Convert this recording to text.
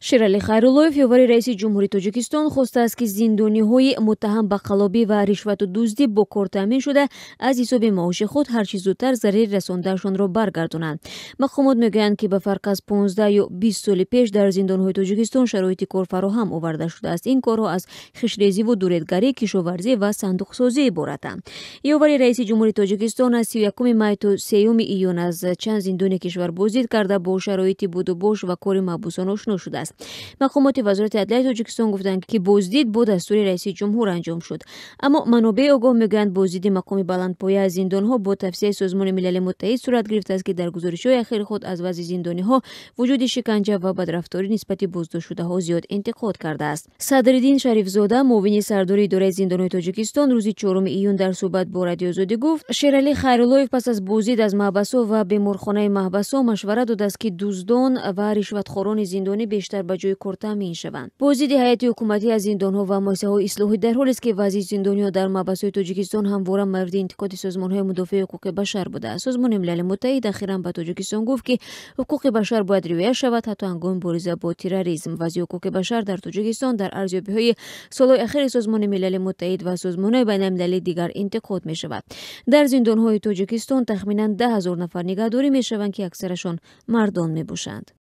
Шералӣ Хайруллоев, ёвари раиси ҷумҳури Тоҷикистон, хостааст, ки зиндониҳои муттаҳам ба қаллобӣ ва ришвату дуздӣ бо кор таъмин шуда, аз ҳисоби маоши худ ҳарчи зудтар зарари расондаашонро баргардонанд. Мақомот мегӯянд, ки ба фарқ аз 15 ё 20 соли пеш дар зиндонҳои Тоҷикистон шароити кор фароҳам оварда шудааст. Ин корҳо аз хиштрезиву дуредгарӣ, кишоварзӣ ва сандуқсозӣ иборатанд. Ёвари раиси ҷумҳури Тоҷикистон аз 31 май то 3 июн аз чанд зиндони кишвар боздид карда, бо шароити будубош ва кори маҳбусон ошно шудааст. Мақомоти Вазорати адлияи Тоҷикистон гуфтанд, ки боздид бо дастури раиси ҷумҳур анҷом шуд. Аммо манобеи огоҳ мегӯянд, боздиди мақоми баландпоя аз зиндонҳо бо тавсияи Созмони Милали Муттаҳид сурат гирифтааст, ки дар гузоришҳои ахири худ аз вазъи зиндониҳо, вуҷуди шиканҷа ва бадрафторӣ нисбати боздоштшудаҳо зиёд интиқод кардааст. Садриддин Шарифзода, муовини сардори идораи зиндонҳои Тоҷикистон, рӯзи 4 июн дар суҳбат бо Радиои Озодӣ гуфт, Шералӣ Хайруллоев пас аз боздид аз маҳбасҳо ва беморхонаи маҳбасҳо машварат додааст, ки дуздон ва ришватхорони зиндонӣ бештар ба ҷои кор таъмин шаванд. Боздиди ҳайати ҳукуматӣ аз зиндонҳо ва муассисаҳои ислоҳӣ дар ҳолест, ки вазъи зиндониҳо дар маҳбасҳои Тоҷикистон ҳамвора мавриди интиқоди созмонҳои мудофиаи ҳуқуқи башар будааст. Созмони Милали Муттаҳид ахиран ба Тоҷикистон гуфт, ки ҳуқуқи башар бояд риоя шавад, ҳатто ҳангоми мубориза бо терроризм. Вазъи ҳуқуқи башар дар Тоҷикистон дар арзёбиҳои солҳои ахири Созмони Милали Муттаҳид ва созмонҳои байналмилалии дигар интиқод мешавад. Дар зиндонҳои Тоҷикистон тахминан 10 000 нафар нигаҳдорӣ мешаванд, ки аксарашон мардон мебошанд.